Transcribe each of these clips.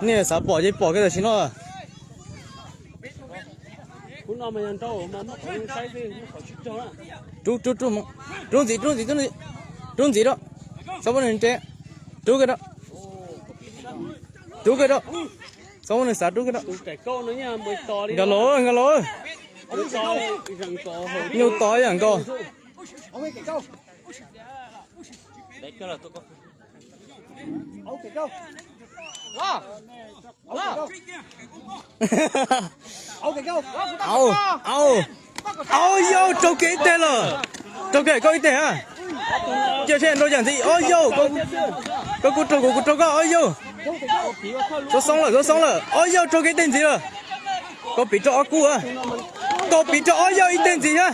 Nej xav pom ces pom kiag tam sim no. Rub, rub, rub, rub ntxiv, rub ntxiv, rub ntxiv rau. Txhob muab nws nres. Rub kiag rau. Rub kiag rau. Txhob muab nws xav, rub kiag rau. Nkag los, nkag los. Nyuj to ib yam nkaus. Au, au, au, yau raug kiag ib teg lawm. Raug kiag Koj ib teg a. Cia seb nrau yam ntxiv, ob yau. Koj kuj raug kuv, kuv raug koj, ob yau. Xoob xoob lawm, xoob xoob lawm, ob yau raug kiag ib teg ntxiv lawm. Koj piv raug ob kub. Koj piv raug ob yau ib teg ntxiv thiab.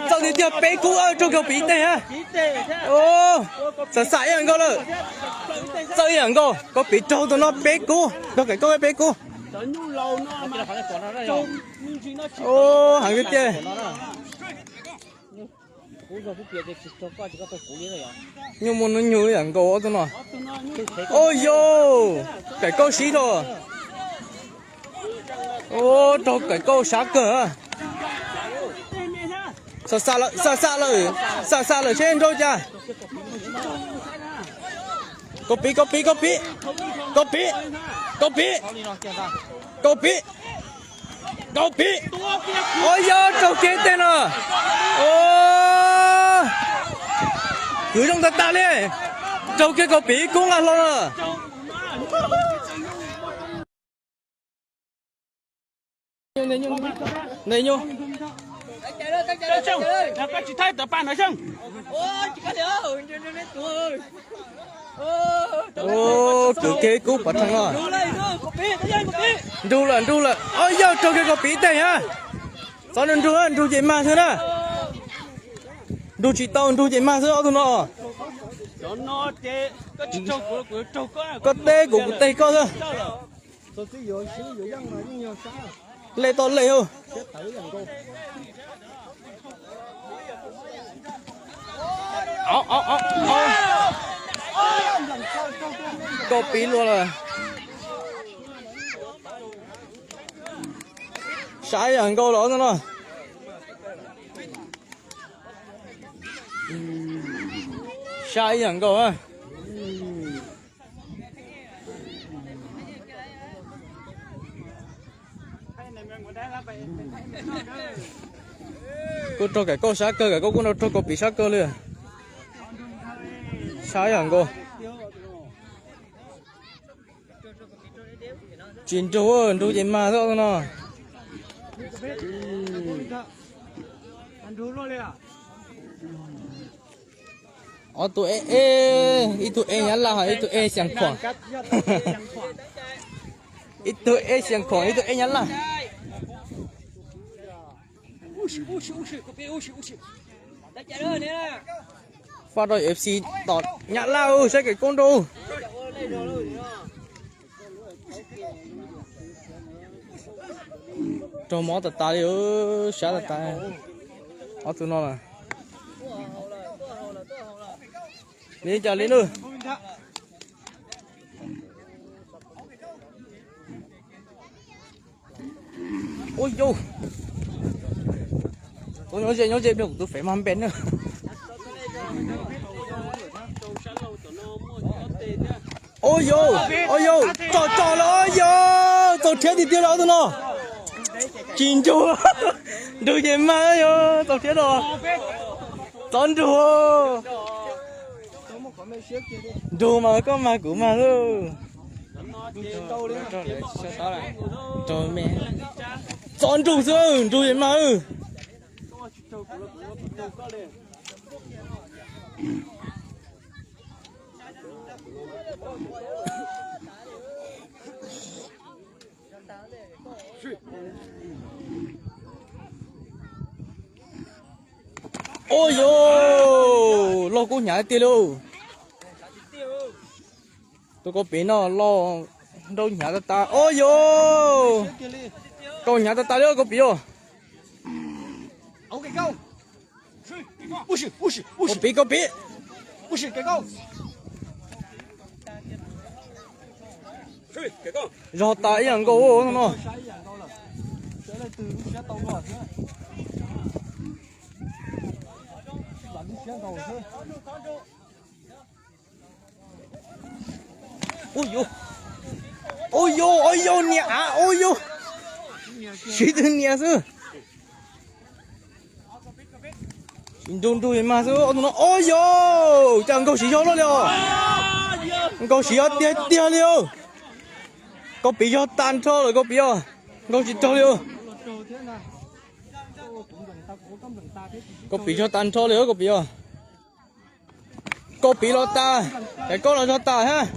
Txawm tiag tiag peb kub, raug Koj piv ib teg thiab. Xam xam ib yam nkaus lawm. Txawm ib yam nkaus, Koj piv raug tus no peb kub, raug Koj peb kub. Heev tiag tiag. Nyuj muaj hnub nyoog ib yam nkaus ob tug no. Ua yau, Koj sib rau. Ua, raug Koj sab kawg. Xam xam lawm, xam xam lawm, xam xam lawm seb nrau cas. Koj piv, Koj piv, Koj piv, Koj piv, Koj piv, Koj piv, Koj piv. Ua yau, raug kiag teg no. Kwv zoo tag tag li. Raug kiag Koj piv kub nqa hlo no. Ntej nyuj. Kwv kiag kub pov rhees no. Nrug lawm, nrug lawm, ob yau raug kiag Koj piv teg na. Txhob nrug, nrug ces mag xwb na. Nrug tsis tau, nrug ces mag xwb ob tug no. Koj teb kuv, kuv teb koj xwb. Lej toj lej. Koj piv luag lawm. Sab ib yam nkaus los no. Sab ib yam nkaus. Kuj raug Koj sab kawg, Koj kuj raug Koj piv sab kawg li. Sab ib yam nkaus. Tsis nrug, nrug ces mag xwb no. Ob tug ej, ib tug ej Nyab Laj, ib tug ej Xeev Khuam. Ib tug ej Xeev Khuam, ib tug ej Nyab Laj. Faj rau F C tom Nyab Laj, saib kev koob nrau. Raug mob tas tas li, sab tas tas. Ob tug no na. Li cas li na. Ua yau. Kuv nyob ze, nyob ze, kuv tus fev mas npe na. Ua yau, ua yau, tsom tsom lawm, ua yau, txaus rhiab tiag tiag li ob tug no. Tsis nrug, nrug ces mag yau, txaus rhiab los. Txhob nrug. Nrug mas koj mag kuv mag xwb. Txhob nrug xwb, nrug ces mag. Ua yau, loj kub hnyav tiag li. Tus koj piv no loj nrau hnyav tas tas. Ua yau, koj hnyav tas tas li koj piv os. Koj piv, koj piv. Zog tas ib yam nkaus no. Ua yau, ua yau, niam av, ua yau. Siv twg niam xwb. Siv nrug nrug mas xwb no. Ua yau, cas nkaug siv zog luaj li os. Nkaug siv zog tiag tiag li os. Koj piv zog tag nrho lawm koj piv os. Nkaug tsis raug li os. Koj piv zog tag nrho li os koj piv os. Koj piv los tas, es koj los zog tas hab.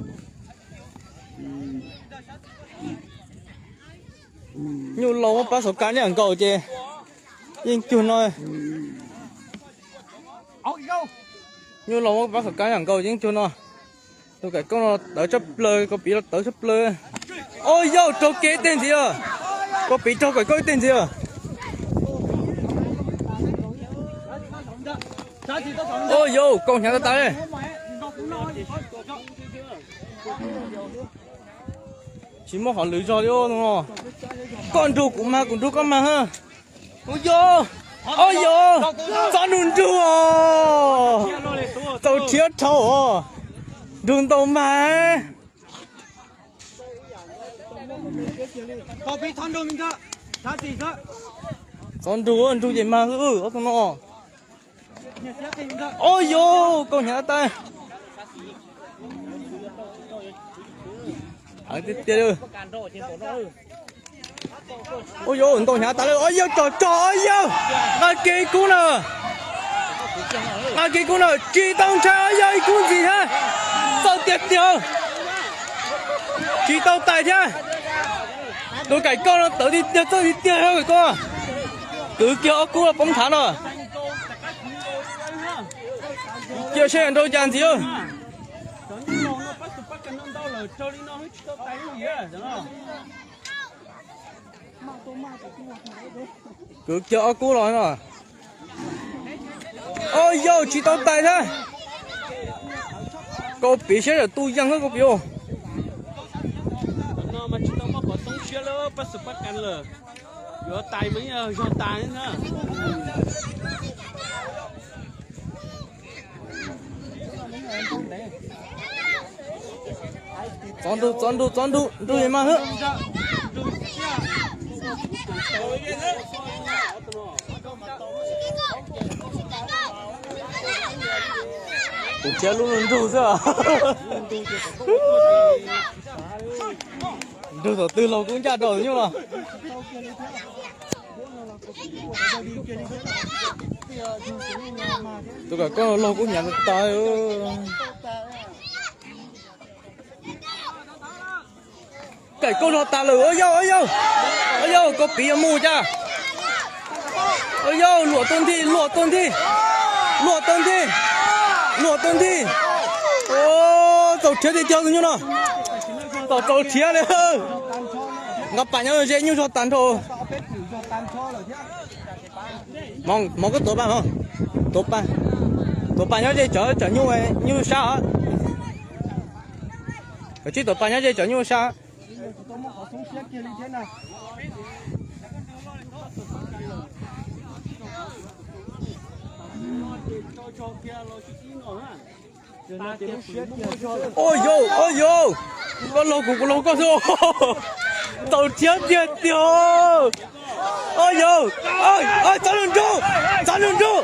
Nyuj laus muab pab xauv kas nyob nkaus ces yeej cuag no. Nyuj laus muab pab xauv kas nyob nkaus ces yeej cuag no. Tus kaim koj no tawv tshaj plaws, koj piv los tawv tshaj plaws. Ua yau, raug kiag ib teg ntxiv os. Koj piv raug kaim koj ib teg ntxiv os. Ua yau, kaus hnyav tag tas li. Tsis muaj qhov lwm zog li no. Koj nrug kuv mas kuv nrug koj mas. Ua yau, ua yau, txhob nrug nrug os. Txaus rhiab dhau os. Nrug ntau mas. Txhob nrug, nrug ces mag ob tug no. Ua yau, kaus hnyav tas. Heev tiag tiag li. Ua yau, ntaus hnyav tas li. Ua yau, tsom tsom, ua yau. Nqa kiag ib kub na. Nqa kiag ib kub na, tsis tau ntshai, ua yau, ib kub ntxiv hab. Txawj tiag tiag. Tsis tau tais thiab. Tus kaim koj no tawv tiag tiag, txawj tiag tiag kaim koj. Kwv kiag ob kub los poob thav no. Cia saib nrau cas ntxiv. Kwv kiag ob kub los no. Ua yau, tsis tau tais thiab. Koj piv siab yam tu yees koj piv. Yuav tais mas zog tas. Txov nrug, txov nrug, txov nrug, nrug mas hwb. Kuv thiab lub nrug xwb. Nrug thaum twg laug kuj ncaj rau nyuj los. Tus kam koj laug kuj hnyav tas. Kaim koj zog tas lawm, ua yau, ua yau, ua yau, koj piv yuav mus cas. Ua yau, luam tuaj nthi, luam tuaj nthi, luam tuaj nthi, luam tuaj nthi. Txaus rhiab tiag tiag tus nyuj no. Txaus txaus rhiab li. Nqa pas nyob ze nyuj zog tas nrho. Mov koj tuav pas, tuav pas, tuav pas nyob ze tsam nyuj, nyuj sab os. Koj tsib tuav pas nyob ze tsam nyuj sab. Ua yau, ua yau, koj laug kuv, kuv laug koj xwb. Txaus rhiab tiag tiag. Ua yau, txav nrug nrug, txav nrug nrug,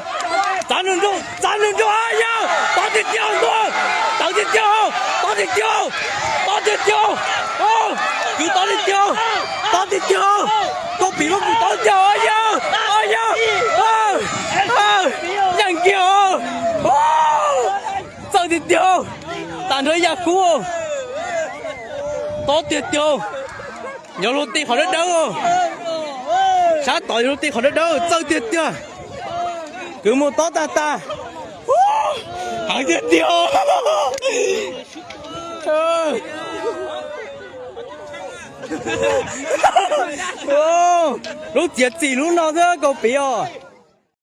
txav nrug nrug, txav nrug nrug, ua yau, tob tiag tiag ntua, tob tiag tiag, tob tiag tiag, tob tiag tiag, kwv tob tiag tiag, tob tiag tiag, koj piv muab kwv tob tiag, ua yau, ua yau, yeej kiag, txawj tiag tiag, tas nrho ib yam kub, tob tiag tiag. Yog luag ti qhov dawb dawb, sab tod yog luag ti qhov dawb dawb, txawj tiag tiag. Kwv mus tob tag tag, heev tiag tiag. Lub txiav txim lub no xwb koj piv os.